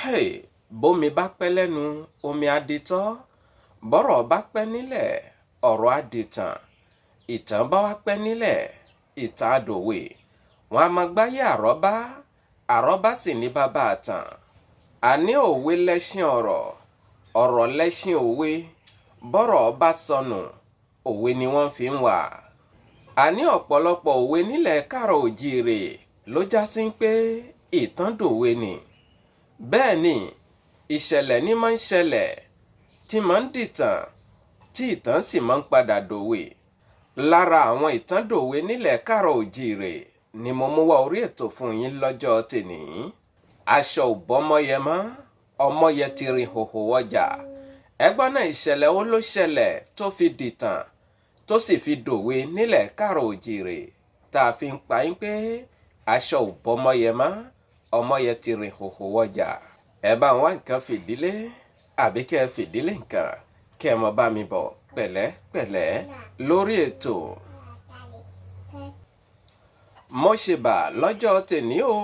Hey, bómi bá pẹ́ lẹ́nu, omi á di tọ́. Bọ́rọ̀ bá pẹ́ nílẹ̀, ọ̀rọ̀ á dìtàn. Ìtàn bá wá pẹ́ nílẹ̀, ìtàn á dòwe. Wọ́n á máa gbáyé àrọ́bá, àrọ́bá sì ní bàbá àtàn. Àní òwe lẹ́ṣin ọ̀rọ̀, ọ̀rọ̀ lẹ́ṣin òwe. Bọ́rọ̀ bá sọnù, òwe ni wọ́n fi ń wà. Àní ọ̀pọ̀lọpọ̀ òwe nílẹ̀ káàrọ̀ òjíire ló já sí pé ìtàn dòwe ni. Bẹ́ẹ̀ ni, ìṣẹ̀lẹ̀ ní máa ń ṣẹlẹ̀ tí máa ń dìtàn, tí ìtàn sì máa ń padà dòwe. Lára àwọn ìtàn dòwe nílẹ̀ káàrọ̀ òjíire ni mo mú wá orí ètò fún yín lọ́jọ́ tèní. Aṣọ ò bọ́mọ́yẹ mọ́, ọmọyẹ ti rìn hòhò wọjà. Ẹgbọ́n náà, ìṣẹ̀lẹ̀ wo ló ṣẹlẹ̀ tó fi dìtàn, tó sì fi dòwe nílẹ̀ káàrọ̀ òjíire, tá a fi ń pa yín pé aṣọ ò bọ́mọ́yẹ mọ́, ọmọyẹ ti rìn hòhò wọjà? Ẹ bá ń wá nǹkan fìdílé àbí kẹ́ ẹ fìdílé nǹkan, kẹ́ ẹ mọ bá mi bọ̀ pẹ̀lẹ́pẹ̀lẹ́ lórí ètò. Mo ṣèbà lọ́jọ́ tèní o,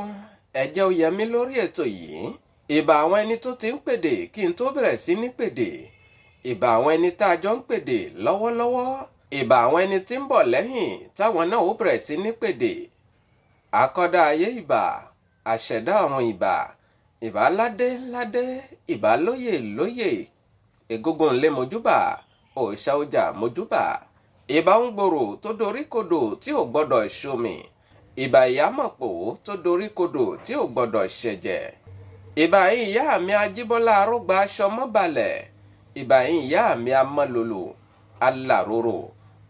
ẹ jẹ́ ó yẹ mí lórí ètò yìí. Ìbà àwọn ẹni tó ti ń pèdè kí n tó bẹ̀rẹ̀ sí ní pèdè, ìbà àwọn ẹni tá a jọ ń pèdè lọ́wọ́lọ́wọ́, ìbà àwọn ẹni tí ń bọ̀ lẹ́yìn táwọn náà ó bẹ̀rẹ̀ sí ní pèdè. Akọ́dá ayé ìbà, àṣẹ̀dá ọ̀run ìbà, ìbà ládé ládé, ìbà lóyè lóyè, egúngún ńlé mojúbà, òòṣà ọjà mojúbà, ìbà ń gbòòrò tó dorí kodò tí ò gbọ́dọ̀ ṣomi, ìbà ìyámọ̀pò tó dorí kodò tí ò gbọ́dọ̀ ṣẹ̀jẹ̀, ìbà yín ìyá mi Ajíbọ́lá arógbá aṣọ mọ́balẹ̀, ìbà yín ìyá mi amọ́lòlò alàrórò.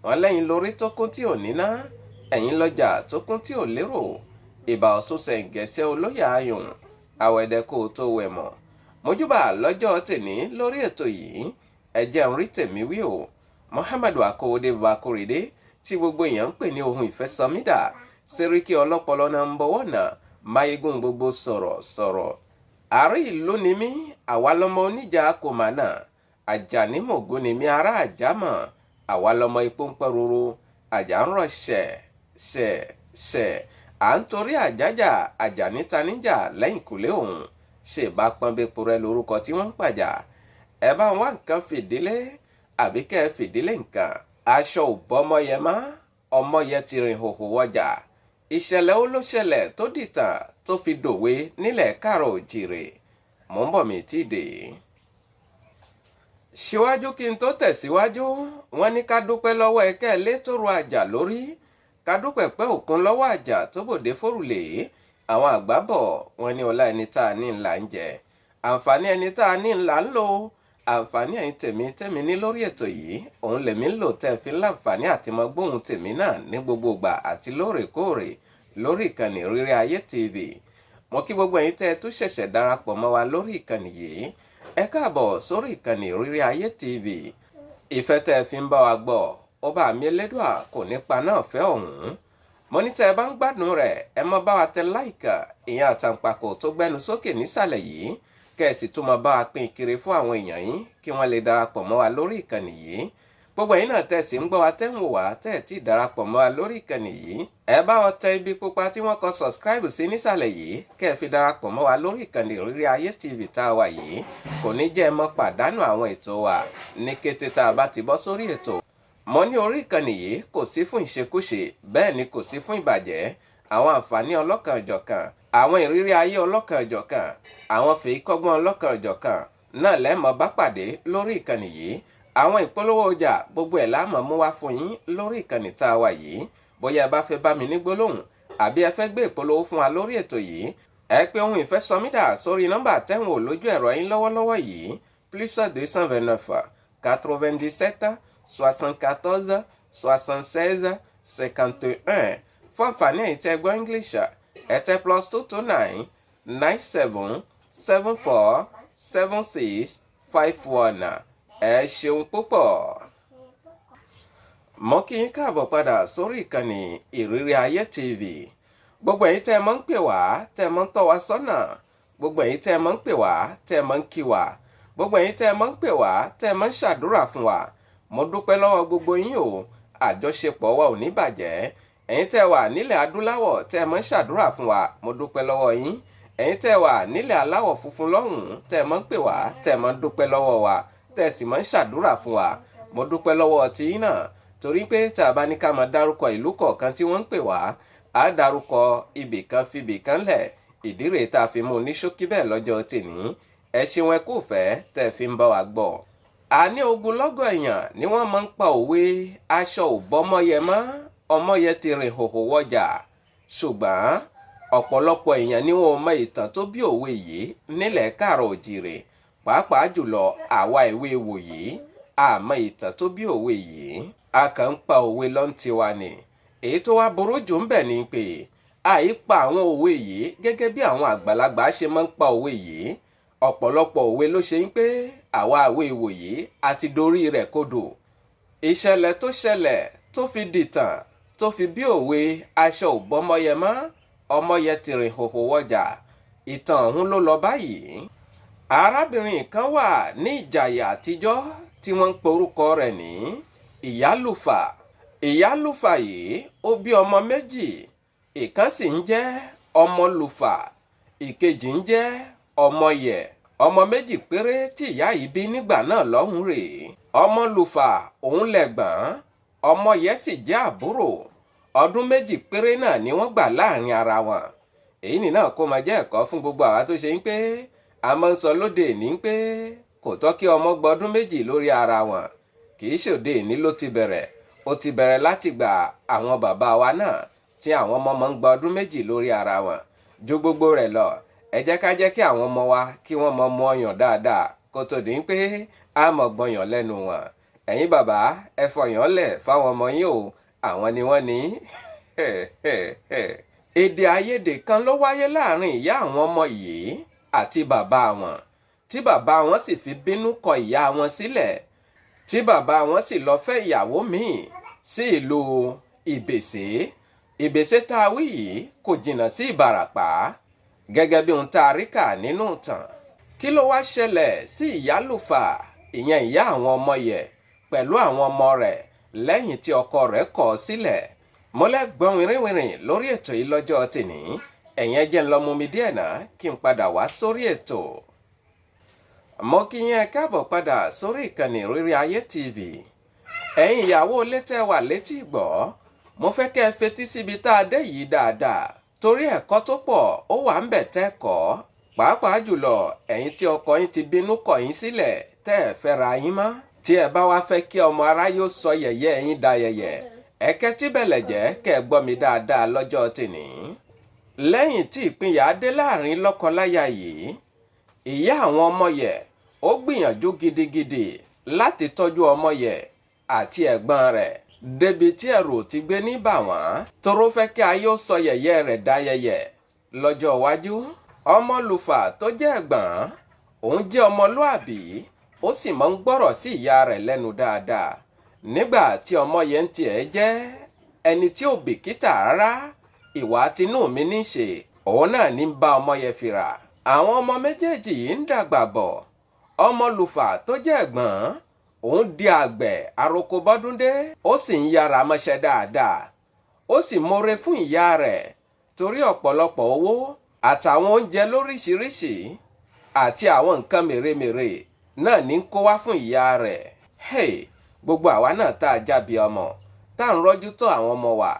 Wọn lẹ́yìn lórí tó kún tí ò níná, ẹ̀yìn lọ́jà tó kún tí ò lérò. Ìbà Ọ̀ṣun ṣẹ̀ǹgẹ̀ṣẹ̀ olóyè ayùn àwẹ̀dẹ kó o tó wẹ̀ mọ̀. Mojúbà lọ́jọ́ tèní lórí ètò yìí. Ẹ jẹ́ n rí tèmi wí o. Muhammadu Akowode Bakorede tí gbogbo èèyàn ń pè ní ohun ìfẹ́sọmídà, sẹ́ríkì ọlọ́pọlọ náà ń bọ̀wọ̀ náà máyégún gbogbo sọ̀rọ̀ sọ̀rọ̀. Àárí ìlú ni mí, àwa lọmọ oníjà kò mà náà. Àjàní mògún ni mí, ará àjámọ̀, àwa lọmọ ipò ń pẹ́ roro, àjà ń rọ̀ ṣẹ̀ ṣẹ̀ ṣẹ̀, à ń torí àjájà, àjàní ta níjà lẹ́yìn kùlé òun ṣe bá pọ́nbépo rẹ lórúkọ tí wọ́n ń pàjà. Ẹ bá wá nǹkan fìdílé àbí kẹ́ ẹ fìdílé nǹkan. Aṣọ ò bọ́mọyẹ mọ́, ọmọyẹ ti rìn hòhò wọjà. Ìṣẹ̀lẹ̀ ó ló ṣẹlẹ̀ tó dìtàn tó fi dòwe nílẹ̀ káàrọ̀ òjìrè? Mò ń bọ̀, mí tí ì dé. Síwájú kí n tó tẹ̀síwájú, wọ́n ní ká dúpẹ́ lọ́wọ́ ẹ̀kẹ́ ilé tó ro àjà lórí, ká dúpẹ́ pẹ́ òkun lọ́wọ́ àjà tó bòde fórùlé. Àwọn àgbà bọ̀, wọ́n ní ọlá ẹni tá a ní ńlá ń jẹ, àǹfààní ẹni tá a ní ńlá ń lò. Àǹfààní ẹ̀yin tèmi tèmi ní lórí ètò yìí, òun lèmi ń lò tẹ́ fi ń láǹfààní àti mọ gbóhùn tèmi náà ní gbogbo ìgbà àti lóòrèkóòrè lórí ìkànnì Rírí Ayé TV. Mo kí gbogbo ẹ̀yin tẹ́ ẹ tún ṣẹ̀ṣẹ̀ darapọ̀ mọ́ wa lórí ìkànnì yìí, ẹ káàbọ̀ sórí ìkànnì Rírí Ayé TV. Ìfẹ́ tẹ́ ẹ fi ń bá wa gbọ́, ọba mi Elédùà kò nípa náà fẹ́ ọ̀hún. Mo ní tẹ́ ẹ bá ń gbádùn rẹ̀, ẹ mọ́ bá wa tẹ like, ìyẹn àtàǹpàkò tó gbẹnu sókè nísàlẹ̀ yìí, kẹ́ ẹ sì tún mọ bá wa pín kiri fún àwọn èèyàn yín kí wọ́n lè darapọ̀ mọ́ wa lórí ìkànnì yìí. Gbogbo ẹ̀yin náà tẹ́ sì ń gbọ́ wa, tẹ́ ń wò wá, tẹ́ ẹ̀ tí ì darapọ̀ mọ́ wa lórí ìkànnì yìí, ẹ bá wa tẹ ibi pupa tí wọ́n kọ subscribe sí nísàlẹ̀ yìí, kẹ́ ẹ fi darapọ̀ mọ́ wa lórí ìkànnì Rírí Ayé TV tá a wà yìí. Kò ní jẹ́ ẹ mọ́ pàdánù àwọn ètò wa ní kété tá a bá ti bọ́ sórí ètò. Mo ní orí ìkànnì yìí kò sí fún ìṣekúṣe, bẹ́ẹ̀ ni kò sí fún ìbàjẹ́. Àwọn àǹfààní ọlọ́kan-ò-jọ̀kan, àwọn ìrírí ayé ọlọ́kan-ò-jọ̀kan, àwọn fèékọ́gbọ́n ọlọ́kan-ò-jọ̀kan náà lẹ́mọ̀ bá pàdé lórí ìkànnì yìí. Àwọn ìpolówó ọjà, gbogbo ẹ̀ la máa mú wá fún yín lórí ìkànnì tá a wà yìí. Bóyá ẹ bá fẹ́ bá mi ní gbólóhùn àbí ẹ fẹ́ gbé ìpolówó fún wa lórí ètò yìí, ẹ pé ohun ìfẹ́ sọmídà sórí nọ́mbà tẹ́wọ̀n lójú ẹ̀rọ yín lọ́wọ́lọ́wọ́ yìí: +229 97 74 76 51. Fún àǹfààní ẹ̀yin tẹ́ gbọ́ English, ẹ tẹ +229 97 74 76 51. Ẹ ṣeun púpọ̀. Mo kí yín káàbọ̀ padà sórí ìkànnì Ìrírí Ayé TV. Gbogbo ẹ̀yin tẹ́ ẹ mọ́ ń pè wá, tẹ́ ẹ mọ́ ń tọ́ wa sọ́nà, gbogbo ẹ̀yin tẹ́ ẹ mọ́ ń pè wá, tẹ́ ẹ mọ́ ń kí wa, gbogbo ẹ̀yin tẹ́ ẹ mọ́ ń pè wá, tẹ́ ẹ mọ́ ń ṣàdúrà fún wa, mo dúpẹ́ lọ́wọ́ gbogbo yín o. Àjọṣepọ̀ wa ò ní bàjẹ́. Ẹ̀yin tẹ́ wà nílẹ̀ adúláwọ̀ tẹ́ ẹ mọ́ ń ṣàdúrà fún wa, mo dúpẹ́ lọ́wọ́ yín. Ẹ̀yin tẹ́ wà nílẹ̀ aláwọ̀ funfun lọ́hùn-ún, tẹ́ mọ́ ń pè wá, tẹ́ mọ́ ń dúpẹ́ lọ́wọ́ wa, tẹ́ sì mọ́ ń ṣàdúrà fún wa, mo dúpẹ́ lọ́wọ́ tiyín náà, torí pé tá a bá ní ká máa dárúkọ ìlú kọ̀ọ̀kan tí wọ́n ń pè wá, á dárúkọ ibì kan fibì kan lẹ̀. Ìdí rèé tá a fi mú un ní ṣókí bẹ́ẹ̀ lọ́jọ́ tèní. Ẹ ṣeun, ẹ kú fẹ́ tẹ́ fi ń bá wa gbọ́. Àní ogunlọ́gọ̀ èèyàn ni wọ́n máa ń pa òwe "aṣọ ò bọ́mọ́yẹ mọ́, ọmọyẹ ti rìn hòhò wọjà", ṣùgbọ́n ọ̀pọ̀lọpọ̀ èèyàn ni wọn ò mọ ìtàn tó bí òwe yìí nílẹ̀ káàrọ̀ òjìrè, pàápàá jùlọ àwa ìwé wòyí àmọ́ ìtàn tó bí òwe yìí. A kàn ń pa òwe lọ́n tiwa ni. Èyí tó wá burú jù ń bẹ̀ ni pé àìpa àwọn òwe yìí gẹ́gẹ́ bí àwọn àgbàlagbà ṣe máa ń pa òwe yìí. Ọ̀pọ̀lọpọ̀ òwe ló ṣe ń pé àwa àwé ìwòyí àti dorí rẹ̀ kodò. Ìṣẹ̀lẹ̀ tó ṣẹlẹ̀ tó fi dìtàn, tó fi bí òwe "aṣọ ò bọ́mọyẹ mọ́, ọmọyẹ ti rìn hòhò wọjà", ìtàn ọ̀hún ló lọ báyìí. Arábìnrin kan wà ní Ìjàyè àtijọ́ tí wọ́n ń porúkọ rẹ̀ ní Ìyálùfà. Ìyálùfà yìí, ó bí ọmọ méjì. Ìkan sì ń jẹ́ Ọmọlùfà, ìkejì ń jẹ́ Ọmọyẹ. Ọmọ méjì péré tí ìyá yìí bí nígbà náà lọ́hùn rèé. Ọmọlùfà òun lẹ̀gbọ́n, Ọmọyẹ sì jẹ́ àbúrò. Ọdún 2 péré náà ni wọ́n gbà láàrin ara wọn. Èyí nì náà kó máa jẹ́ ẹ̀kọ́ fún gbogbo àwa tó ṣe ń pé a máa ń sọ lóde ní pé kò tọ́ kí ọmọ gba ọdún 2 lórí ara wọn. Kì í ṣòde ìní ló ti bẹ̀rẹ̀, ó ti bẹ̀rẹ̀ láti gbà àwọn bàbá wa náà tí àwọn ọmọ máa ń gba ọdún 2 lórí ara wọn. Ju gbogbo rẹ̀ lọ, ẹ jẹ́ ká jẹ́ kí àwọn ọmọ wa kí wọ́n mọ mu ọyàn dáadáa kó tó di pé a mọ̀ gbọ̀yàn lẹ́nu wọn. Ẹ̀yin bàbá, ẹ fọyàn lẹ̀ fáwọn ọmọ yín o, àwọn ni wọ́n ní. Èdè àìyedè kan ló wáyé láàrin ìyá àwọn ọmọ yìí àti bàbá wọn, tí bàbá wọn sì fi bínú kọ ìyá wọn sílẹ̀, tí bàbá wọn sì lọ fẹ́ ìyàwó míì sí ìlú Ìbèsé. Ìbèsé tá a wí yìí kò jìnnà sí Ìbàràpá, gẹ́gẹ́ bí ohun tá a rí kà nínú ìtàn. Kí ló wá ṣẹlẹ̀ sí Ìyálùfà, ìyẹn ìyá àwọn ọmọ yẹ, pẹ̀lú àwọn ọmọ rẹ̀ lẹ́yìn tí ọkọ rẹ̀ kọ̀ ọ́ sílẹ̀? Mọ́lẹ́gbọ́n wìrìwìrì lórí ètò yìí lọ́jọ́ tèní. Ẹ̀yin, ẹ jẹ́ ń lọ mú mi díẹ̀ náà kí n padà wá sórí ètò. Mo kí yín, ẹ káàbọ̀ padà sórí ìkànnì Rírí Ayé TV. Ẹ̀yin ìyàwó létẹ́ wà létí ìgbọ́, mo fẹ́ kẹ́ ẹ fetí síbi tá a dé yìí dáadáa, torí ẹ̀kọ́ tó pọ̀ ó wà ń bẹ̀ tẹ́kọ̀ọ́, pàápàá jùlọ ẹ̀yin tí ọkọ yín ti bínú kọ̀ yín sílẹ̀, tẹ́ ẹ fẹ́ra yín mọ́, tí ẹ bá wá fẹ́ kí ọmọ aráyé ó sọ yẹ̀yẹ́ yín da yẹ̀yẹ́. Ẹ̀kẹ́ tí bẹ̀lẹ̀ jẹ́ kẹ́ ẹ gbọ́ mi dáadáa lọ́jọ́ tèní. Lẹ́yìn tí ìpínyà dé láàrin lọ́kọláya yìí, ìyá àwọn ọmọ yẹ ó gbìyànjú gidigidi láti tọ́jú ọmọ yẹ àti ẹ̀gbọ́n rẹ̀ débi tí ẹ̀rù ti gbé ní bà wọ́n, toró fẹ́ kí ayé ó sọ yẹ̀yẹ́ rẹ̀ dáyẹyẹ lọ́jọ́ iwájú. Ọmọlùfà tó jẹ́ ẹ̀gbọ́n, òun jẹ́ ọmọlúàbí, ó sì máa ń gbọ́rọ̀ sí ìyá rẹ̀ lẹ́nu dáadáa, nígbà tí ọmọ yẹn ń tiẹ̀ jẹ́ ẹni tí ò bìkítà rárá. Ìwà tinú mi ní ṣe òun náà ní bá ọmọ yẹn fìrà. Àwọn ọmọ méjèèjì yìí ń dàgbà bọ̀. Ọmọlùfà tó jẹ́ ẹ̀gbọ́n, òun di àgbẹ̀ aroko bọ́dúndé, ó sì ń yára mọ́ṣẹ́ dáadáa. Ó sì mọ̀re fún ìyá rẹ̀, torí ọ̀pọ̀lọpọ̀ owó àtàwọn oúnjẹ lóríṣiríṣi àti àwọn nǹkan mèremère náà ní kó wá fún ìyá rẹ̀. Hey, gbogbo àwa náà tá a jábí ọmọ, tá à ń rọ́jú tó àwọn ọmọ wa,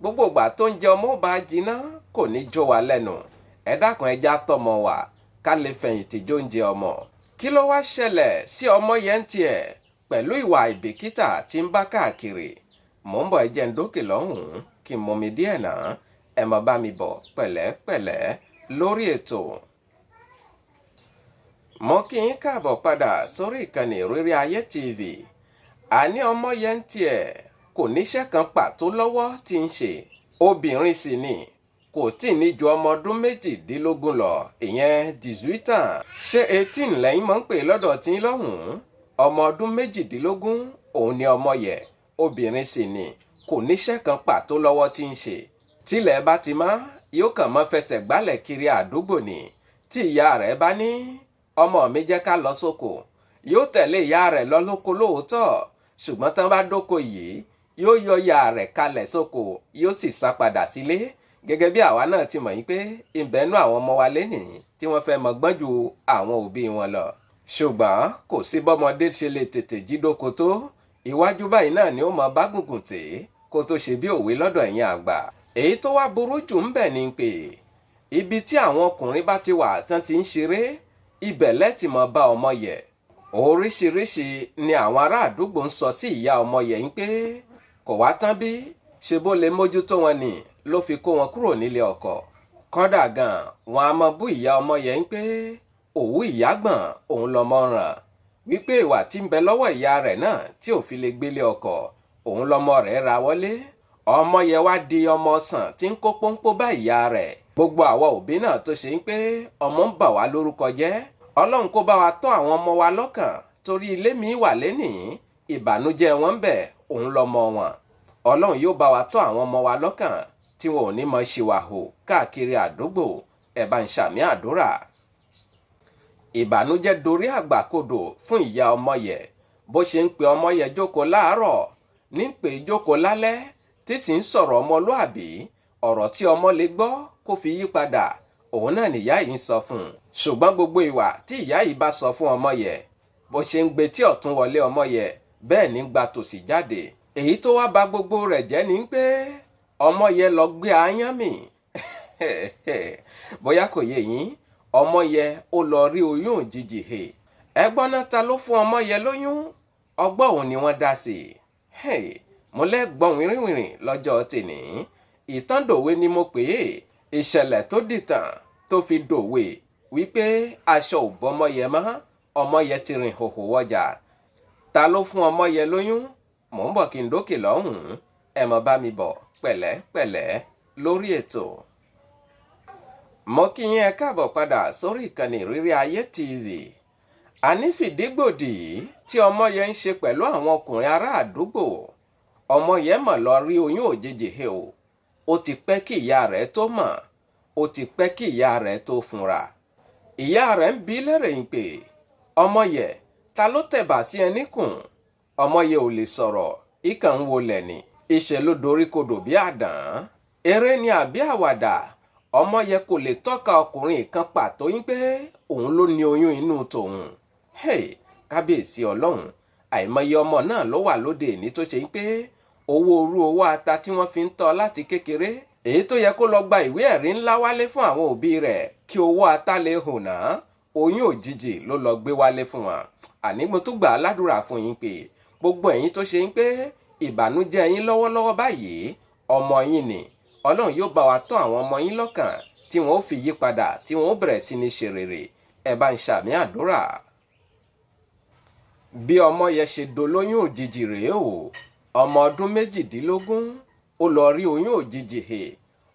gbogbo ìgbà tó ń jẹ ọmọ bá jiná kò ní jó wa lẹ́nu. Ẹ dákun, ẹja tọmọ wa ká lè fẹ̀yìntì jóúnjẹ ọmọ. Kí ló wá ṣẹlẹ̀ sí ọmọ yẹn tiẹ̀ pẹ̀lú ìwà ìbìkítà tí ń bá káàkiri? Mò ń bọ̀, ẹ jẹ́ ń dókè lọ́hùn-ún kí n mọmi díẹ̀ náà. Ẹ má bá mi bọ̀ pẹ̀lẹ́pẹ̀lẹ́ lórí ètò. Mo kí yín káàbọ̀ padà sórí ìkànnì Rírí Ayé TV. Àní ọmọ yẹn ń tiẹ̀ kò níṣẹ́ kan pàtó lọ́wọ́ tí ń ṣe. Obìnrin sì ni, kò tí ì ní ju ọmọ ọdún 18 lọ, ìyẹn 18. Ṣé 18 lẹ́yìn mọ̀ ń pè lọ́dọ̀ tí ń lọ́hùn-ún? Ọmọ ọdún 18 òun ni ọmọ yẹ, obìnrin sì ni, kò níṣẹ́ kan pàtó lọ́wọ́ tí ń ṣe. Tílẹ̀ bá ti mọ́, yóò kàn mọ́ fẹsẹ̀ gbálẹ̀ kiri àdúgbò ni. Tí ìyá rẹ̀ bá ní, "Ọmọ mi, jẹ́ ká lọ sóko", yóò tẹ̀lé ìyá rẹ̀ lọ lóko lóòótọ́, ṣùgbọ́n tán bá dóko yìí, yóò yọ ìyá rẹ̀ kalẹ̀ sóko, yóò sì sá padà sílé. Gẹ́gẹ́ bí àwa náà ti mọ̀ yín pé ìbẹ́nu àwọn ọmọ wa lénìí tí wọ́n fẹ́ mọ gbọ́n ju àwọn òbí wọn lọ. Ṣùgbọ́n kò sí bọ́mọdé ṣe lè tètè jí dóko tó, iwájú báyìí náà ni ó mọ bá gùngùn tè kó tó ṣe bí òwe lọ́dọ̀ ẹ̀yin àgbà. Èyí tó wá burú jù ń bẹ̀ ni pé ibi tí àwọn ọkùnrin bá ti wà tán ti ń ṣeré, ibẹ̀ lẹ́tì mọ́ bá ọmọ yẹ. Oríṣiríṣi ni àwọn ará àdúgbò ń sọ sí ìyá ọmọ yẹ ń pé kò wá tán bí ṣe bó lè mójútó wọn ni ló fi kó wọn kúrò nílé ọkọ. Kódà gan wọn a mọ bú ìyá ọmọ yẹ ń pé òwú ìyágbọ̀n òun lọmọ ràn, wípé ìwà tí ń bẹ lọ́wọ́ ìyá rẹ̀ náà tí ò fi lè gbélé ọkọ òun lọmọ rẹ̀ ra wọlé. Ọmọ yẹ wá di ọmọ ọsàn tí ń kó pọ́npọ́ bá ìyá rẹ̀. Gbogbo àwa òbí náà tó ṣe ń pé ọmọ ń bà wá lórúkọ jẹ́, Ọlọ́run kó bá wa tọ́ àwọn ọmọ wa lọ́kàn, torí ilé mi wà lénìí ìbànújẹ́ wọn ń bẹ òun lọmọ wọn. Ọlọ́run yóò bá wa tọ́ àwọn ọmọ wa lọ́kàn tí wọn ò ní mọ ṣìwàhò káàkiri àdúgbò. Ẹ bá ń ṣàmì àdúrà. Ìbànújẹ́ dorí àgbàkodò fún ìyá ọmọ yẹ. Bó ṣe ń pe ọmọ yẹ jókòó láàárọ̀ ní pè jókòó lálẹ́, tí sì ń sọ̀rọ̀ ọmọlúàbí, ọ̀rọ̀ tí ọmọ lè gbọ́ kó fi yí padà, òun náà nìyá yìí ń sọ fún un. Ṣùgbọ́n gbogbo ìwà tí ìyá yìí bá sọ fún ọmọ yẹ, bó ṣe ń gbé tí ọ̀tún wọlé ọmọ yẹ bẹ́ẹ̀ ní gba tòsì jáde. Èyí tó wá ba gbogbo rẹ̀ jẹ́ ni pé ọmọ yẹ lọ gbé aáyán mì. Bóyá kò yé yín, ọmọ yẹ ó lọ rí oyún òjijì hè. Ẹgbọ́n náà ta ló fún ọmọ yẹ lóyún? Ọgbọ́n òun ni wọ́n dá sí i. Mo lẹ́gbọ̀n wìrìwìrì lọ́jọ́ tèní. Ìtàn dòwe ni mo pè é. Ìṣẹ̀lẹ̀ tó dìtàn tó fi dòwe wípé aṣọ ò bọ́mọ yẹ mọ́, ọmọ yẹ ti rìn hòhò wọjà. Ta ló fún ọmọ yẹ lóyún? Mò ń bọ̀ kí n dókè lọ́hùn-ún. Ẹ mọ̀ bá mi bọ̀ pẹ̀lẹ́pẹ̀lẹ́ lórí ètò. Mo kí yín ẹ káàbọ̀ padà sórí ìkànnì Ìrírí Ayé TV. Ànífìdígbòdì tí ọmọ yẹn ń ṣe pẹ̀lú àwọn ọkùnrin ará àdúgbò. Ọmọ yẹn mọ̀ lọ rí oyún òjijì he o. Ó ti pẹ́ kí ìyá rẹ̀ tó mọ̀, ó ti pẹ́ kí ìyá rẹ̀ tó funra. Ìyá rẹ̀ ń bi lérè ń pè, ọmọ yẹ ta ló tẹ̀bà sí ẹ níkùn? Ọmọ yẹ ò lè sọ̀rọ̀, ìkàn ń wọlẹ̀ ni. Ìṣe ló dorí kodò bí àdán. Eré ni àbí àwàdà? Ọmọ yẹ kò lè tọ́ka ọkùnrin kan pàtó yín pé òun ló ní oyún inú tòun. Hey, kábíyèsí Ọlọ́run, àìmọye ọmọ náà ló wà lóde ìní tó ṣe pé owó orú owó ata tí wọ́n fi ń tọ́ láti kékeré, èyí tó yẹ kó lọ gba ìwé ẹ̀rí ńlá wálé fún àwọn òbí rẹ̀ kí owó ata lè hùnà, oyún òjijì ló lọ gbé wálé fún wọn. Àní mo tún gbà á ládùúrà fún yín pé gbogbo ẹ̀yin tó ṣe ń pé ìbànújẹ́ yín lọ́wọ́lọ́wọ́ báyìí ọmọ yín ni, Ọlọ́run yóò bá wa tọ́ àwọn ọmọ yín lọ́kàn tí wọ́n ó fi yí padà, tí wọ́n ó bẹ̀rẹ̀ sí ní ṣe rere. Ẹ bá ń ṣàmì àdúrà. Bí ọmọ yẹn ṣe dolóyún òjijì rèé o. Ọmọ ọdún 18 ó lọ rí oyún òjijì hè.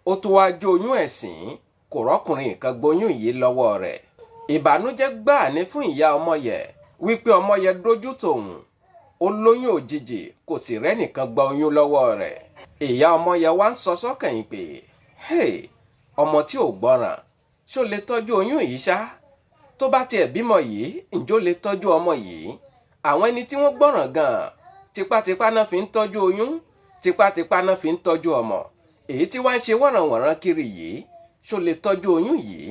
Ó tún wá jó oyún ẹ̀sìn, kò rọ́kùnrin kan gbóyún yìí lọ́wọ́ rẹ̀. Ìbànújẹ́ gbáà ní fún ìyá ọmọ yẹn wípé ọmọ yẹn dójú tòun, ó lóyún òjijì kò sì rẹ́nìkan gba oyún lọ́wọ́ rẹ̀. Ìyá ọmọ yẹn wá ń sọ sọ́kàn yìí pé hey, ọmọ tí ò gbọ́ràn ṣó lè tọ́jú oyún yìí ṣá? Tó bá tiẹ̀ bímọ yìí, ǹjọ́ lè tọ́jú ọmọ yìí? Àwọn ẹni tí wọ́n gbọ́ràn gan-an tipátipá náà fi ń tọ́jú oyún, tipátipá náà fi ń tọ́jú ọmọ. Èyí tí wá ń ṣe wọ̀rànwọ̀ràn kiri yìí, ṣó lè tọ́jú oyún yìí?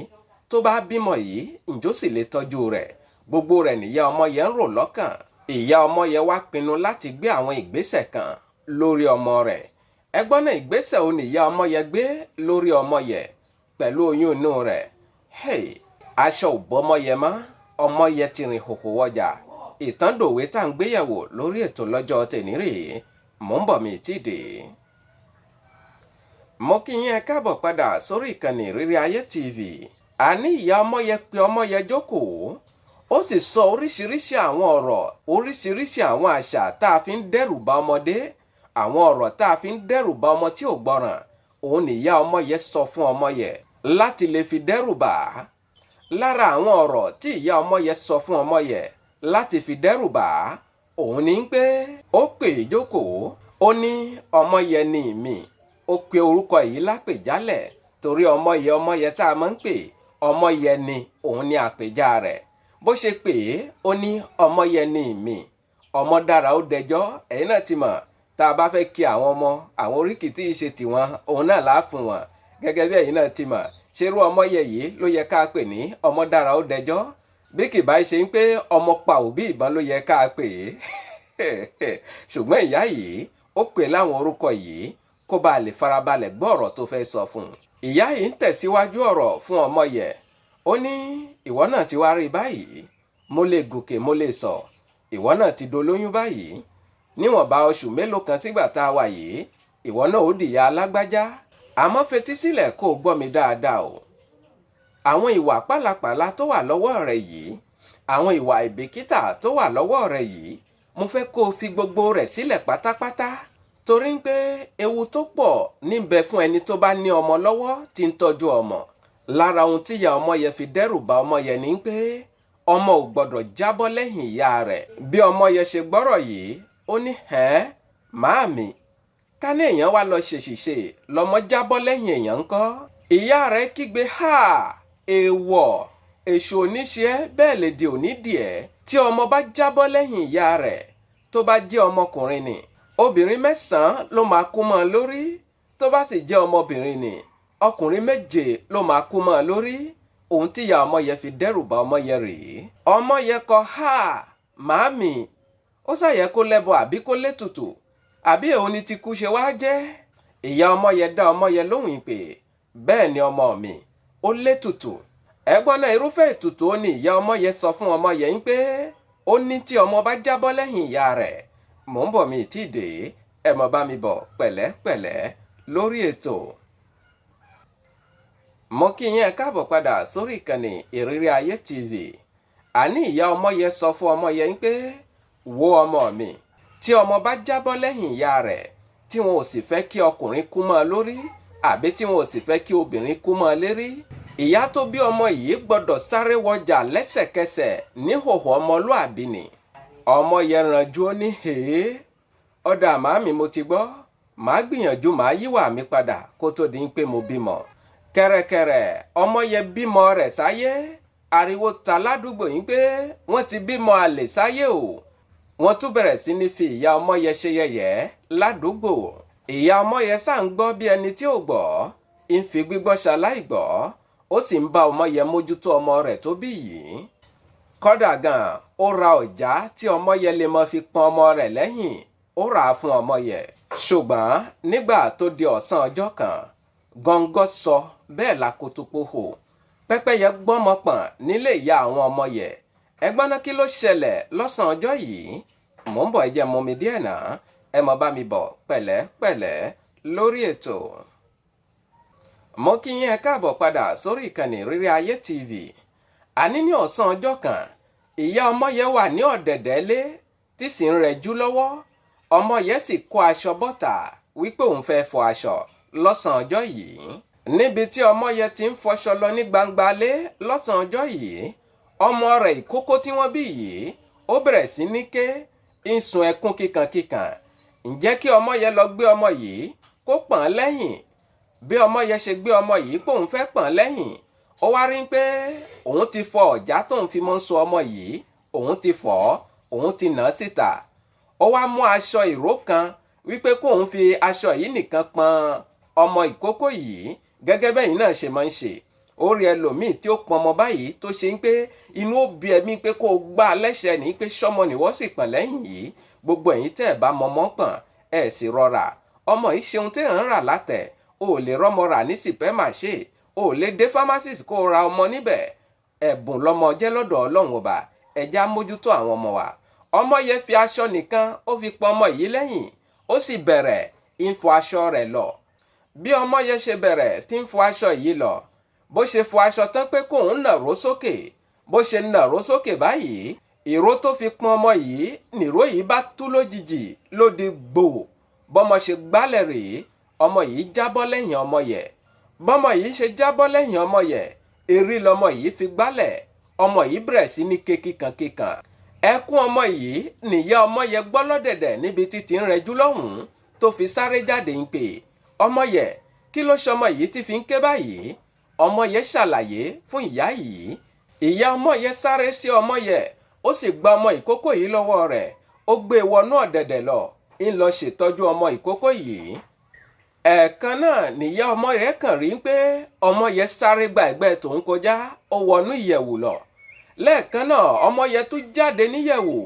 Tó bá bímọ yìí, ǹjọ́ sì lè tọ́jú rẹ̀? Gbogbo rẹ̀ nìyá ọmọ yẹn ń rò lọ́kàn. Ìyá ọmọ yẹn wá pinnu láti gbé àwọn ìgbésẹ̀ kan lórí ọmọ rẹ̀. Ẹgbọ́n náà, ìgbésẹ̀ wo nìyá ọmọ yẹn gbé lórí ọmọ yẹn pẹ̀lú oyún inú rẹ̀? Hey, aṣọ ò bọ́mọ yẹn mọ́, ọmọ yẹn ti rìn hòhò wọjà. Ìtàn dòwe tá à ń gbéyẹ̀wò lórí ètò lọ́jọ́ tèní rèé. Mò ń bọ̀, mi tí dé. Mo kí yín ẹ káàbọ̀ padà sórí ìkànnì Ìrírí Ayé TV. Àní ìyá ọmọ yẹn pe ọmọ yẹn jókòó, ó sì sọ oríṣiríṣi àwọn ọ̀rọ̀, oríṣiríṣi àwọn àṣà tá a fi ń dẹ́rù ba ọmọdé, àwọn ọ̀rọ̀ tá a fi ń dẹ́rù ba ọmọ tí ò gbọ́ràn, òun nìyá ọmọ yẹn sọ fún ọmọ yẹn láti lè fi dẹ́rù bà á. Lára àwọn ọ̀rọ̀ tí ìyá ọmọ yẹn sọ fún ọmọ yẹn láti fi dẹ́rù bà á, òun ní pé ó pè é jókòó, ó ní ọmọ yẹn ní mi. Ó pe orúkọ yìí lápèjálẹ̀ torí ọmọ yẹn, ọmọ yẹn tá a máa ń pè ọmọ yẹn ni, òun ní àpèjá rẹ̀. Bó ṣe pè é, ó ní ọmọ yẹn ní mi. Ọmọ dára ó dẹjọ́. Ẹ̀yin náà ti mọ̀, tá a bá fẹ́ kí àwọn ọmọ, àwọn oríkì tí ì ṣe tiwọn, òun náà là á fún wọn. Gẹ́gẹ́ bí ẹ̀yin náà ti mọ̀, ṣerú ọmọye yìí ló yẹ ká pè ní ọmọ dára ó dẹjọ́? Bí kì bá ṣe ń pé ọmọ pa òbí ìbọn ló yẹ ká pè é. Ṣùgbọ́n ìyá yìí ó pè láwọn orúkọ yìí kó bá lè farabalẹ̀ gbọ́ ọ̀rọ̀ tó fẹ́ sọ fún un. Ìyá yìí ń tẹ̀síwájú ọ̀rọ̀ fún ọmọye. Ó ní, "Ìwọ náà ti wá rí báyìí, mo lè gòkè, mo lè sọ. Ìwọ náà ti dolóyún báyìí. Níwọ̀nba oṣù mélòó kan sígbà tá a wà yìí, ìwọ náà ó dìyà alágbájá. Àmọ́ fetí sílẹ̀ kó o gbọ́ mi dáadáa o. Àwọn ìwà pálapàla tó wà lọ́wọ́ rẹ yìí, àwọn ìwà ìbìkítà tó wà lọ́wọ́ rẹ yìí, mo fẹ́ kó o fi gbogbo rẹ̀ sílẹ̀ pátápátá, torí pé ewu tó pọ̀ níbẹ̀ fún ẹni tó bá ní ọmọ lọ́wọ́ tí ń tọ́jú ọmọ." Lára ohun tí ìyá ọmọ yẹn fi dẹ́rù bà ọmọ yẹn ni pé ọmọ ò gbọ́dọ̀ jábọ́ lẹ́yìn ìyá rẹ̀. Bí ọmọ yẹn ṣe gbọ́rọ̀ yìí, ó ní, "Ẹ́ màámi, ká ní èèyàn wá lọ ṣèṣìṣe, lọ́mọ jábọ́ lẹ́yìn èèyàn ńkọ́?" Ìyá rẹ̀ kígbe, "Ha, èèwọ̀! Èṣù oníṣẹ́ bẹ́ẹ̀ lè di òní díẹ̀. Tí ọmọ bá jábọ́ lẹ́yìn ìyá rẹ̀, tó bá jẹ́ ọmọkùnrin ni, obìnrin 9 ló máa kú mọ́ ọ lórí. Tó bá sì jẹ́ ọmọbìnrin ni, ọkùnrin 7 ló máa kú mọ́ ọ lórí." Ohun tí ìyá ọmọ yẹn fi dẹ́rù bà ọmọ yẹn rèé. Ọmọ yẹn kọ, "Ha, màámi, ó ṣàyẹ kó lẹ́bọ àbí kó létùtù, àbí òun ni ti kú ṣe wá jẹ́?" Ìyá ọmọ yẹn dá ọmọ yẹn lóhùn pé, "Bẹ́ẹ̀ ni ọmọ mi, ó létùtù." Ẹ̀gbọ́n náà, irúfẹ́ ètùtù ó ní ìyá ọmọ yẹn sọ fún ọmọ yẹn pé ó ní tí ọmọ bá jábọ́ lẹ́yìn ìyá rẹ̀? Mò ń bọ̀, mi ì tí ì dé. Ẹ mọ̀ bá mi bọ̀ pẹ̀lẹ́pẹ̀lẹ́ lórí ètò. Mo kí yín, ẹ káàbọ̀ padà sórí ìkànnì Ìrírí Ayé TV. Àní ìyá ọmọ yẹn sọ fún ọmọ yẹn pé, "Wo ọmọ mi, tí ọmọ bá jábọ́ lẹ́yìn ìyá rẹ̀, tí wọn ò sì fẹ́ kí ọkùnrin kú mọ́ ọ lórí, àbí tí wọn ò sì fẹ́ kí obìnrin kú mọ́ ọ lérí, ìyá tó bí ọmọ yìí gbọ́dọ̀ sáré wọjà lẹ́sẹ̀kẹsẹ̀ níhòòhò ọmọlúàbí ni." Ọmọ yẹn ranjú, ó ní, "Hèé, ọ̀dà màámi, mo ti gbọ́, màá gbìyànjú, màá yíwà mi padà kó tó di pé mo bímọ." Kẹ̀rẹ̀kẹ̀rẹ̀, ọmọ yẹn bímọ rẹ̀ sáyé. Ariwo ta ládùúgbò yìí pé wọ́n ti bímọ àlè sáyé o. Wọ́n tún bẹ̀rẹ̀ sí ní fi ìyá ọmọ yẹn ṣe yẹ̀yẹ́ ládùúgbò. Ìyá ọmọ yẹn sá ń gbọ́ bí ẹni tí ò gbọ́, ń fi gbígbọ́ ṣaláì gbọ́, ó sì ń bá ọmọ yẹn mójútó ọmọ rẹ̀ tó bí yìí. Kódà gan, ó ra ọ̀já tí ọmọ yẹn lè mọ fi pọn ọmọ rẹ̀ lẹ́yìn, ó rà á fún ọmọ yẹn. Ṣùgbọ́n nígbà tó di ọ̀sán ọjọ́ kan, gọ́ngọ́ sọ bẹ́ẹ̀ lakotopo hò, pẹ́pẹ́yẹ gbọ́mọ pọ̀n nílé ìyá àwọn ọmọ yẹn. Ẹgbọ́n náà, kí ló ṣẹlẹ̀ lọ́sàn-án ọjọ́ yìí? Mò ń bọ̀, ẹ jẹ́ mú mi díẹ̀ náà. Ẹ mọ̀ bá mi bọ̀ pẹ̀lẹ́pẹ̀lẹ́ lórí ètò. Mo kí yín, ẹ káàbọ̀ padà sórí ìkànnì Ìrírí Ayé TV. Àní ní ọ̀sán ọjọ́ kan, ìyá ọmọ yẹn wà ní ọ̀dẹ̀dẹ̀ lé tí sì ń rẹjú lọ́wọ́. Ọmọ yẹn sì kó aṣọ bọ́tà wípé òun fẹ́ fọ aṣọ lọ́sàn-án ọjọ́ yìí. Níbi tí ọmọ yẹn ti ń fọṣọ lọ ní gbangba lé lọ́sàn-án ọjọ́ yìí, ọmọ rẹ̀ ìkókó tí wọ́n bí yìí, ó bẹ̀rẹ̀ sí ní ké, ń sun ẹkún kíkankíkan. Ǹjẹ́ kí ọmọ yẹn lọ gbé ọmọ yìí kó pọ̀n lẹ́yìn. Bí ọmọ yẹn ṣe gbé ọmọ yìí pòun fẹ́ pọ̀n lẹ́yìn, ó wá rí pé òun ti fọ ọ̀já tóun fi mọ́ ń so ọmọ yìí, òun ti fọ̀ ọ́, òun ti nà á síta. Ó wá mú aṣọ ìró kan wípé kóun fi aṣọ yìí nìkan pọn ọmọ ìkókó yìí, gẹ́gẹ́ bẹ́yìn náà ṣe máa ń ṣe. Ó rí ẹlòmíì tí ó pọn ọmọ báyìí tó ṣe ń pé inú ó bí ẹmí pé kó o gbá a lẹ́sẹ̀ ní pé sọ́mọ nìwọ́ sì pọ̀n lẹ́yìn yìí. Gbogbo ẹ̀yin tẹ́ ẹ̀ bá mọmọ́ pọ̀n, ẹ̀ sì rọra. Ọmọ yìí ṣeun tí ẹ̀ ń rà látẹ̀. O ò lè rọ́mọ rà ní supermarché, o ò lè dé pharmacist kó o ra ọmọ níbẹ̀. Ẹ̀bùn lọmọ jẹ́ lọ́dọ̀ Ọlọ́run Ọba. Ẹ̀já mójútó àwọn ọmọ wa. Ọmọ yẹn fi aṣọ nìkan ó fi pọn ọmọ yìí lẹ́yìn, ó sì bẹ̀rẹ̀ ń fọ aṣọ rẹ̀ lọ. Bí ọmọ yẹn ṣe bẹ̀rẹ̀ tí ń fọ aṣọ yìí lọ, bó ṣe fọ aṣọ tán pé kóun nàró sókè, bó ṣe nàró sókè báyìí, ìró tó fi pọn ọmọ yìí nìró yìí bá tú lójijì, ló di gbò. Bọ́mọ ṣe gbálẹ̀ rèé, ọmọ yìí jábọ́ lẹ́yìn ọmọ yẹ. Bọ́mọ yìí ṣe jábọ́ lẹ́yìn ọmọ yẹ, erí lọmọ yìí fi gbálẹ̀. Ọmọ yìí bẹ̀rẹ̀ sí ní ké kíkankíkan. Ẹkún ọmọ yìí nìyá ọmọ yẹ gbọ́ lọ́dẹ̀dẹ̀ níbi títí ń rẹjú lọ́hùn-ún, tó fi sáré jáde ń pè ọmọ yẹ, "Kí ló ṣọmọ yìí tí fi ń ké báyìí?" Ọmọ yẹ ṣàlàyé fún ìyá yìí. Ìyá ọmọ yẹ sáré sí ọmọ yẹ, ó sì gba ọmọ ìkókó yìí lọ́wọ́ rẹ̀, ó gbé e wọnú ọ̀dẹ̀dẹ̀ lọ, ń lọ ṣètọ́jú ọmọ ìkókó yìí. Ẹ̀ẹ̀kan náà nìyá ọmọ rẹ̀ kàn rí pé ọmọ yẹn sáré gba ẹ̀gbẹ́ tòun kọjá, ó wọnú ìyẹ̀wù lọ. Lẹ́ẹ̀kan náà, ọmọ yẹn tún jáde níyẹ̀wù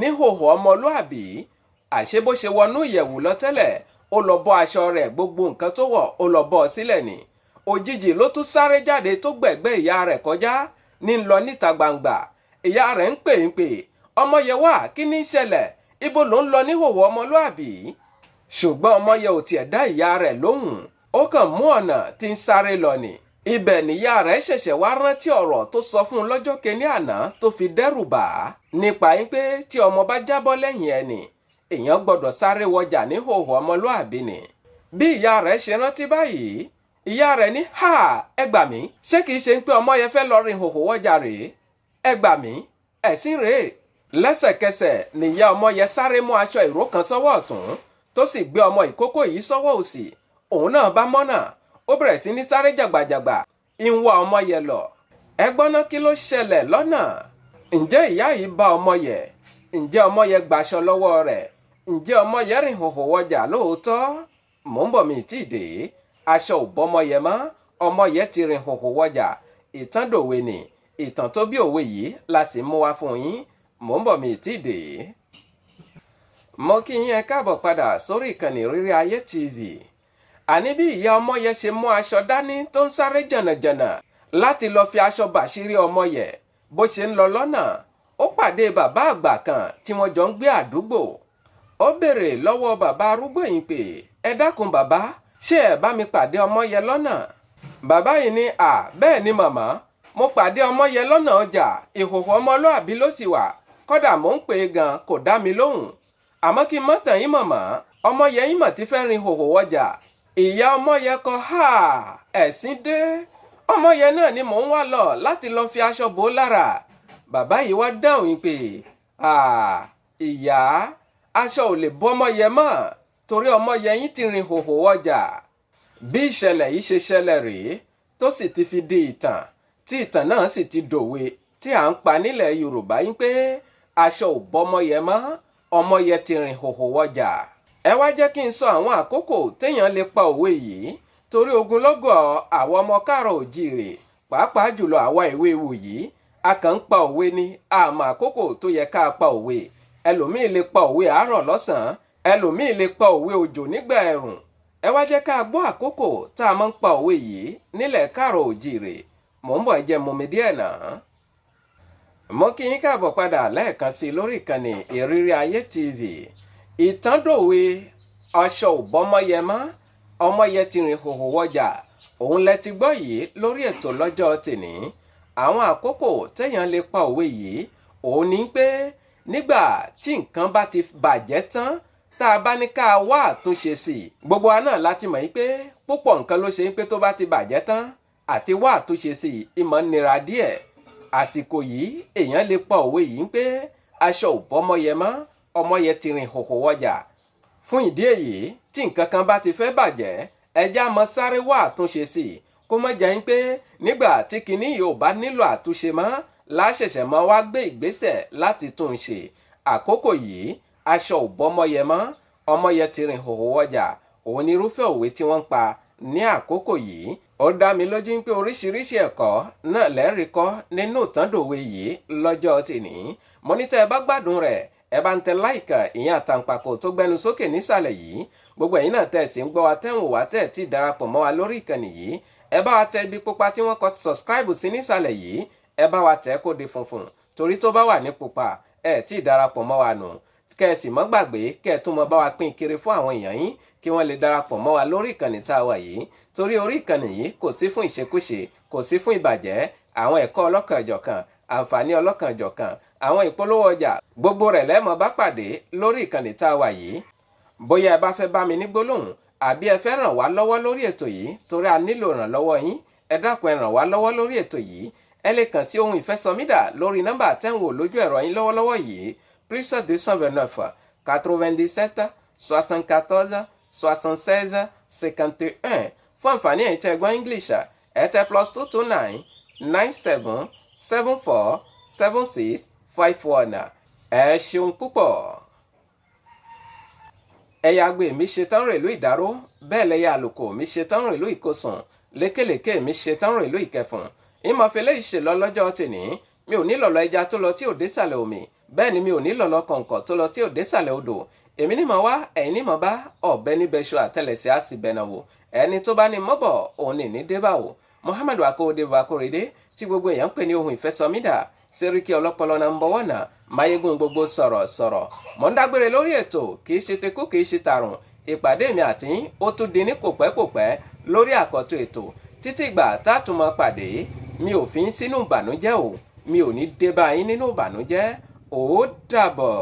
níhòòhò ọmọlúàbí. Àṣé bó ṣe wọnú ìyẹ̀wù lọ tẹ́lẹ̀, ó lọ bọ́ aṣọ rẹ̀, gbogbo nǹkan tó wọ̀, ó lọ bọ́ ọ sílẹ̀ ni. Òjijì ló tún sáré jáde tó gbẹ̀gbẹ́ ìyá rẹ̀ kọjá ní lọ níta gbangba. Ìyá rẹ̀ ń pè, "Ọmọ yẹn, wá, kí ní í ṣẹlẹ̀? Ibo ló ń lọ níhòòhò ọmọlúàbí?" Ṣùgbọ́n ọmọ yẹn ò tiẹ̀ dá ìyá rẹ̀ lóhùn, ó kàn mú ọ̀nà tí ń sáré lọ ni. Ibẹ̀ níyà rẹ̀ ṣẹ̀ṣẹ̀ wá rántí ọ̀rọ̀ tó sọ fún un lọ́jọ́ kìíní àná tó fi dẹ́rù bà á nípa yín pé tí ọmọ bá jábọ́ lẹ́yìn ẹni, èèyàn gbọ́dọ̀ sáré wọjà níhòòhò ọmọlúàbí ni. Bí ìyá rẹ̀ ṣe rántí báyìí, ìyá rẹ̀ ní, "Ha, ẹ gbà mí, ṣé kìí ṣe pé ọmọ yẹn fẹ́ lọ rìn hòhò wọjà rèé? Ẹ gbà mí, ẹ̀sìn rèé." Lẹ́sẹ̀kẹsẹ̀ nìyá ọmọ yẹn sáré mú aṣọ ìró kan sọ́wọ́ ọ̀tún, tó sì gbé ọmọ ìkókó yìí sọ́wọ́ òsì. Òun náà bá mọ́nà, ó bẹ̀rẹ̀ sí ní sáré jàgbàjàgbà ń wá ọmọ yẹn lọ. Ẹ gbọ́ná, kí ló ṣẹlẹ̀ lọ́nà? Ǹjẹ́ ìyá yìí bá ọmọ yẹn? Ǹjẹ́ ọmọ yẹn gbaṣọ lọ́wọ́ rẹ̀? Ǹjẹ́ ọmọ yẹn rìn hòhò wọjà lóòótọ́? Mò ń bọ̀, mi tí ì dé. Aṣọ ò bọ́mọ yẹn mọ́, ọmọ yẹn ti rìn hòhò wọjà. Ìtàn dòwe ni. Ìtàn tó bí òwe yìí la sì mú wá fún yín. Mò ń bọ̀, mi tí ì dé. Mo kí yín, ẹ káàbọ̀ padà sórí ìkànnì Ìrírí Ayé TV. Àní bí ìyá ọmọ yẹn ṣe mú aṣọ dání tó ń sáré jànàjànà láti lọ fi aṣọ bàṣírí ọmọ yẹn, bó ṣe ń lọ lọ́nà, ó pàdé bàbá àgbà kan tí wọ́n jọ ń gbé àdúgbò. Ó béèrè lọ́wọ́ bàbá arúgbó yìí pé, "Ẹ dákun bàbá, ṣé ẹ bá mi pàdé ọmọ yẹn lọ́nà?" Bàbá yìí ní, "À, bẹ́ẹ̀ ni màmá, mo pàdé ọmọ yẹn lọ́nà ọjà, ìhòòhò ọmọlúàbí ló sì wà. Kódà mò ń pè é gan, kò dá mi lóhùn. Àmọ́ kí n mọ́ tàn yín màmá, ọmọ yẹn yín mọ̀ tí fẹ́ rin hòhò wọjà." Ìyá ọmọ yẹn kọ, "Ha, ẹ̀sìn dé! Ọmọ yẹn náà ni mò ń wá lọ láti lọ fi aṣọ bò ó lára." Bàbá yìí wá dáhùn yìí pé, "Ìyá, aṣọ ò lè bọ́ ọmọ yẹn mọ́, torí ọmọ yẹn yín ti rin hòhò wọjà." Bí ìṣẹ̀lẹ̀ yìí ṣe ṣẹlẹ̀ rèé, tó sì ti fi di ìtàn, tí ìtàn náà sì ti dòwe tí à ń pa nílẹ̀ Yorùbá yín pé aṣọ ò bọ́mọ yẹn mọ́, ọmọ yẹn ti rìn hòhò wọjà. Ẹ wá jẹ́ kí n sọ àwọn àkókò téèyàn lè pa òwe yìí, torí ogunlọ́gọ̀ àwọn ọmọ káàrọ̀ òjíire, pàápàá jùlọ àwa ìwé ìwò yìí, a kàn ń pa òwe ní àmọ́ àkókò tó yẹ ká pa òwe. Ẹlòmíì lè pa òwe àárọ̀ lọ́sàn-án, ẹlòmíì lè pa òwe òjò nígbà ẹ̀rùn. Ẹ wá jẹ́ ká gbọ́ àkókò tá a máa ń pa òwe yìí nílẹ̀ káàrọ̀ òjíire. Mò ń bọ̀, ẹ jẹ́ mumi díẹ̀ náà. Mo kí yín káàbọ̀ padà lẹ́ẹ̀kan sí i lórí ìkànnì Ìrírí Ayé TV. Ìtàndòwe aṣọ ò bọ́mọyẹ mọ́, ọmọyẹ ti rìn hòhò wọjà, òun lẹ ti gbọ́ yìí lórí ètò lọ́jọ́ tèní. Àwọn àkókò téèyàn lè pa òwe yìí, òun ní pé nígbà tí nǹkan bá ti bàjẹ́ tán, tá a bá ní ká wá àtúnṣe sí i. Gbogbo wa náà láti mọ̀ yín pé púpọ̀ nǹkan ló ṣe ń pé tó bá ti bàjẹ́ tán, àti wá àtúnṣe sí i ìmọ̀ nira díẹ̀. Àsìkò yìí, èèyàn lè pa òwe yìí pé aṣọ ò bọ́mọyẹ mọ́, ọmọyẹ ti rìn hòhò wọjà. Fún ìdí èyí, tí nǹkan kan bá ti fẹ́ bàjẹ́, ẹjá mọ sáré wá àtúnṣe sí i, kó má jẹ́ pé nígbà tí kinní yìí ò bá nílò àtúnṣe mọ́ láṣẹ̀ṣẹ̀ mọ́ wá gbé ìgbésẹ̀ láti tún un ṣe. Àkókò yìí, aṣọ ò bọ́mọyẹ mọ́, ọmọyẹ ti rìn hòhò wọjà, òun ni irúfẹ́ òwe tí wọ́n ń pa ní àkókò yìí. Ó dá mi lójú pé oríṣiríṣi ẹ̀kọ́ náà lẹ́rìí kọ́ nínú ìtàndòwe yìí lọ́jọ́ tìní. Mo ní tẹ́ ẹ bá gbádùn rẹ̀, ẹ bá ń tẹ like, ìyẹn àtàǹpàkò tó gbẹnu sókè nísàlẹ̀ yìí. Gbogbo ẹ̀yin náà tẹ̀ sí ń gbọ́ wa, tẹ́wọ̀n wá, tẹ̀ tí darapọ̀ mọ́ wa lórí ìkànnì yìí, ẹ bá wa tẹ ibi pupa tí wọ́n kọ subscribe sí nísàlẹ̀ yìí, ẹ bá wa tẹ̀ kó di funfun, torí tó bá wà ní pupa, ẹ tí darapọ̀ mọ́ wa nù. Kẹ́ ẹ sì mọ́ gbàgbé kẹ́ ẹ tún mọ́ bá wa pín kiri fún àwọn èèyàn yín, kí wọ́n lè darapọ̀ mọ́ wa lórí ìkànnì tá a wà yìí, torí orí ìkànnì yìí kò sí fún ìṣekúṣe, kò sí fún ìbàjẹ́. Àwọn ẹ̀kọ́ ọlọ́kanòjọ̀kan, àǹfààní ọlọ́kanòjọ̀kan, àwọn ìpolówó ọjà, gbogbo rẹ̀ lẹ́mọ̀ bá pàdé lórí ìkànnì tá a wà yìí. Bóyá ẹ bá fẹ́ bá mi ní gbólóhùn, àbí ẹ fẹ́ ràn wá lọ́wọ́ lórí ètò yìí, torí a nílò ìrànlọ́wọ́ yín, ẹ dákun, ẹ ràn wá lọ́wọ́ lórí ètò yìí. Ẹ lè kàn sí ohun ìfẹ́sọmídà lórí nọ́mbà tẹ́ ń wò lójú ẹ̀rọ yín lọ́wọ́lọ́wọ́ yìí, +229 97 74 76 51. Fún àǹfààní ẹ̀yin tẹ́ gbọ́ English, ẹ tẹ +229 97 74 76 51. Ẹ ṣeun púpọ̀. Ẹ̀yà agbe mi ṣetán rèlú Ìdáró, bẹ́ẹ̀ lẹ́yà àlùkò mi ṣetán rèlú Ìkosùn, lékèlékè mi ṣetán rèlú Ìkẹfùn. Ìmọ̀fẹ́lẹ́ ìṣèlọ lọ́jọ́ tèní. Mi ò ní lọ̀lọ̀ ẹja tó lọ tí ò désàlẹ̀ omi, bẹ́ẹ̀ ni mi ò ní lọ̀lọ̀ kọ̀ǹkọ̀ tó lọ tí ò désàlẹ̀ odò. Èmi ní mọ̀ wá, ẹ̀yin ní mọ̀ bá, ọ̀bẹ níbẹ̀ ṣọ àtẹlẹsẹ̀ á sì bẹ̀nà wò. Ẹni tó bá ní mọ́bọ̀ òun ní ní débà o. Muhammadu Akóredé Akóredé tí gbogbo èèyàn ń pè ní ohun ìfẹsọmídà, Sẹ́ríkì ọlọ́pọlọ náà ń bọ̀wọ̀ náà, máyégún gbogbo sọ̀rọ̀ sọ̀rọ̀. Mọ̀ ń dágbére lórí ètò, kì í ṣe tekú, kì í ṣe tàrùn. Ìpàdé mi àti yín ó tún di ní kòpẹ́kòpẹ́ lórí àkọ́tún ètò. Títí ìgbà tá a tún mọ pàdé, mi ò fi ń sínú ìbànújẹ́ o, mi ò ní dé bá yín nínú ìbànújẹ́. Ó dàbọ̀.